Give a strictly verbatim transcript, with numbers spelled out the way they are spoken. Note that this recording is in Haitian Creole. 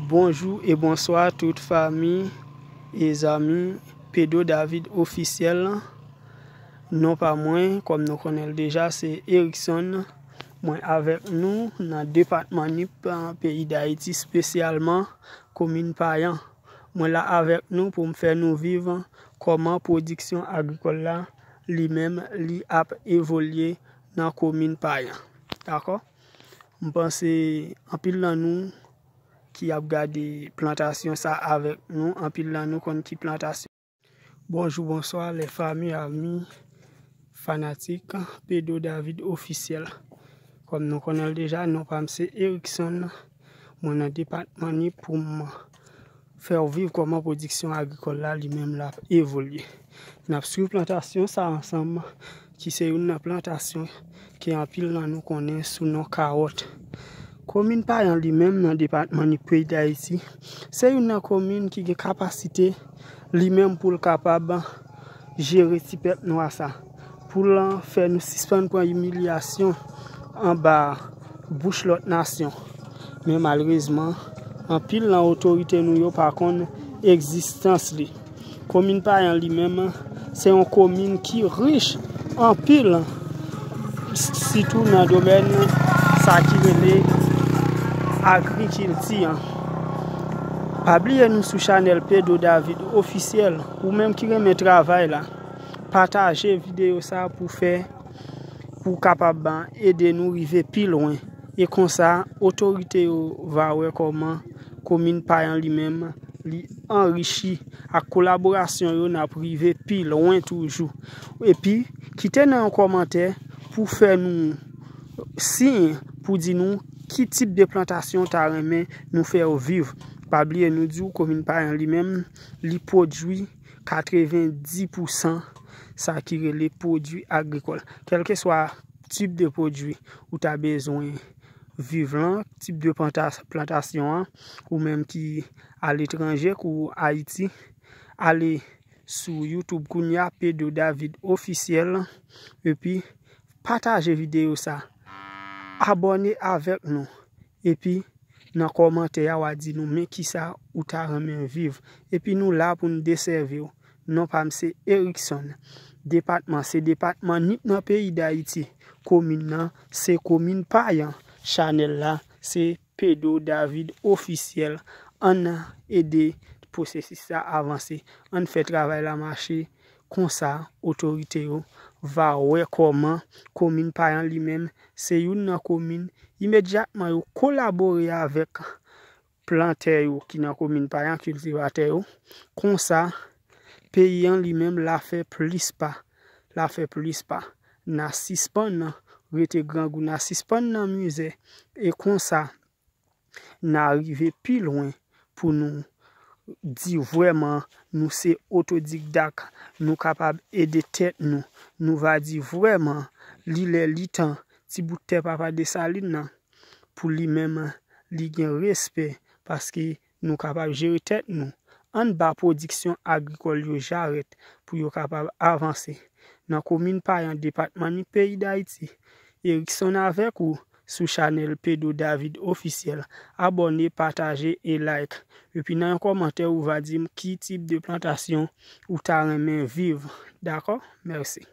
Bonjou e bonswa tout fami e zanmi Pedro David Ofisyèl. Non pa mwen, kòm nou konnen l deja, se Erickson. Mwen avèk nou nan depatman Nip, peyi Dayiti, espesyalman komin Payan. Mwen la avèk nou pou m fè nou viv kòman pwodiksyon agrikòl la, li menm, li ap evolye nan komin Payan. Dakò? M panse anpil nan nou ki ap gade plantasyon sa avèk nou, anpil nan nou konn ki plantasyon. Bonjou, bonswa, les familles, amis, fanatik Pedro David Ofisyèl. Kòm nou konnen l deja, non pa m se Erickson. Mwen nan depatman Nip pou m fè w viv kòman pwodiksyon agrikòl la li menm l ap evolye. N ap swiv plantasyon sa ansanm, ki se youn nan plantasyon ke anpil nan nou konnen sou non kawòt. Komin Payan li menm nan depatman Nip, peyi Dayiti, se youn nan komin ki gen kapasite li menm pou l kapab jere ti pèp nwa sa, pou l fè nou sispann pran imilyasyon anba bouch lòt nasyon. Men malerezman, anpil nan otorite nou yo pa konn egzistans li. Komin Payan li menm, se yon komin ki rich anpil, sitou nan domèn sa ki rele agrikilti an. Pa bliye nou sou chanèl Pedro David Ofisyèl. Ou menm ki renmen travay la, pataje videyo sa pou fè, pou kapab ede nou rive pi lwen. E konsa, otorite yo va wè kòman komin Payan li menm, li anrichi. Ak kolaborasyon yo, n ap rive pi lwen toujou. Epi, kite nan yon kòmantè pou fè nou siy, pou di nou ki tip de plantasyon w ta renmen nou fè w viv. Pa bliye nou di w, komin Payan li menm, li pwodui katrevenndis pousan sa ki rele pwodui agrikòl. Kèlkeswa tip de pwodui ou ta bezwen viv lan, tip de planta-, plantasyon an, ou menm ki aletranje, kou Ayiti, ale sou YouTube kounye a, Pedro David Ofisyèl, epi pataje videyo sa. Abòne avèk nou. Epi, nan kòmantè a, w a di nou men kisa ou ta renmen viv. Epi nou la pou n desèvi w. Non pa m se Erickson. Depatman, se depatman Nip nan peyi Dayiti. Komin nan, se komin Payan. Chanèl la, se Pedro David Ofisyèl. Ann ede pwosesis sa avanse. Ann fè travay la mache. Konsa, otorite yo va wè kòman komin Payan li menm, se youn nan komin, imedyatman yo kolabore avèk plantè yo ki nan komin Payan, kiltivatè yo. Konsa, peyi an li menm, l a fè plis pa, l a fè plis pa. N a sispann rete grangou, n a sispann nan mizè. E konsa, n a rive pi lwen pou nou di vrèman nou se otodidakt, nou kapab ede tèt nou. Nou va di vrèman, li lè, li tan, ti bout tè Papa Desalin nan, pou li menm, li gen respè, paske nou kapab jere tèt nou. Ann ba pwodiksyon agrikòl yo jarèt pou yo kapab avanse. Nan komin Payan, depatman Nip, peyi Dayiti, Erickson avèk ou sou chanèl Pedro David Ofisyèl. Abòne, pataje e like. Epi nan yon kòmantè, ou va di m ki tip de plantasyon ou ta renmen viv. Dakò? Mèsi.